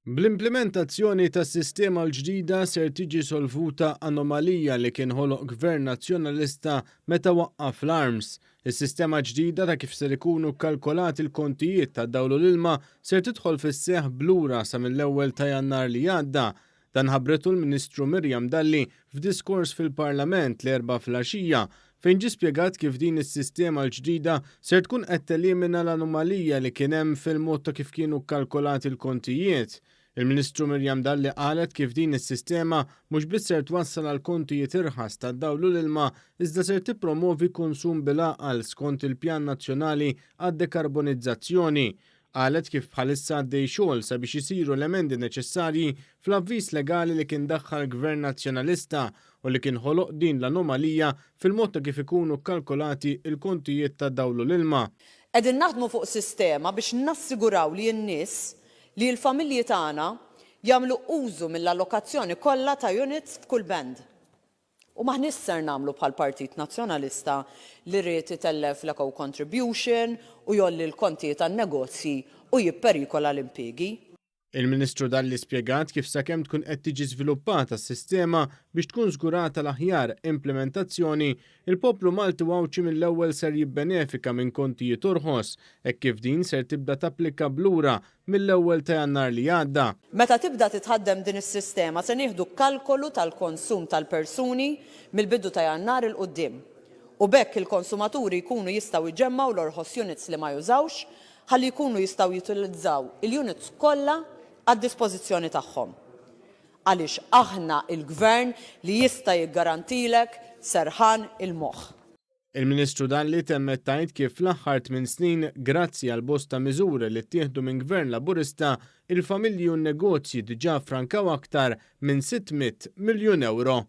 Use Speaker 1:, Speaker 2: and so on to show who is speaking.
Speaker 1: Bl-implimentazzjoni tas-sistema l-ġdida ser tiġi solvuta anomalija li kien ħoloq Gvern Nazzjonalista meta waqqaf l-ARMS. Is-sistema ġdida ta' kif ser ikunu kkalkolati l-kontijiet tad-dawl u l-ilma ser tidħol fis-seħħ b'lura sa mill-ewwel ta' Jannar li għadda. Dan ħabbretu l-Ministru Miriam Dalli f'diskors fil-Parlament l-Erbgħa filgħaxija fejn ġie spjegat kif din is-sistema l-ġdida ser tkun qed telimina l-anomalija li kien hemm fil-mod ta' kif kienu kkalkolati l-kontijiet. Il-Ministru Miriam Dalli qalet kif din is-sistema mhux biss ser twassal għal kontijiet irħas tad-dawl u l-ilma iżda ser tippromovi konsum bil-għaqal skont il-Pjan Nazzjonali għad-Dekarbonizzazzjoni. Qalet kif bħalissa għaddej xogħol sabiex isiru l-emendi neċessarji fl-avviż legali li kien daħħal Gvern Nazzjonalista u li kien ħoloq din l-anomalija fil-mod ta' kif ikunu kkalkolati l-kontijiet tad-dawl u l-ilma.
Speaker 2: Qegħdin naħdmu fuq sistema biex nassiguraw li n-nies, li l-familji tagħna jagħmlu użu mill-allokazzjoni kollha ta' units f'kull band. U m'aħniex ser nagħmlu bħall-Partit Nazzjonalista li ried itellef l-eco-contribution u jgħolli l-kontijiet għan-negozji u jipperikola l-impiegi.
Speaker 1: Il-Ministru Dalli spjegat kif sakemm tkun qed tiġi żviluppata s-sistema biex tkun żgurata l-aħjar implimentazzjoni, il-poplu Malti u Għawdxi mill-ewwel ser jibbenefika minn kontijiet orħos hekk kif din ser tibda tapplika b'lura mill-ewwel ta' Jannar li għadda.
Speaker 2: Meta tibda titħaddem din is-sistema se nieħdu kalkolu tal-konsum tal-persuni mill-bidu ta' Jannar 'il quddiem. U b'hekk il-konsumaturi jkunu jistgħu jġemmgħu l-orħos units li ma jużawx ħalli jkunu jistgħu jutilizzaw il-units kollha għad-dispożizzjoni tagħhom. Għaliex aħna il-Gvern li jista' jiggarantilek serħan il-moħħ.
Speaker 1: Il-Ministru Dalli temmet tgħid kif fl-aħħar tminn snin, grazzi għal bosta miżuri li ttieħdu minn Gvern Laburista, il-familji u n-negozji diġà ffrankaw aktar minn 600 miljun ewro.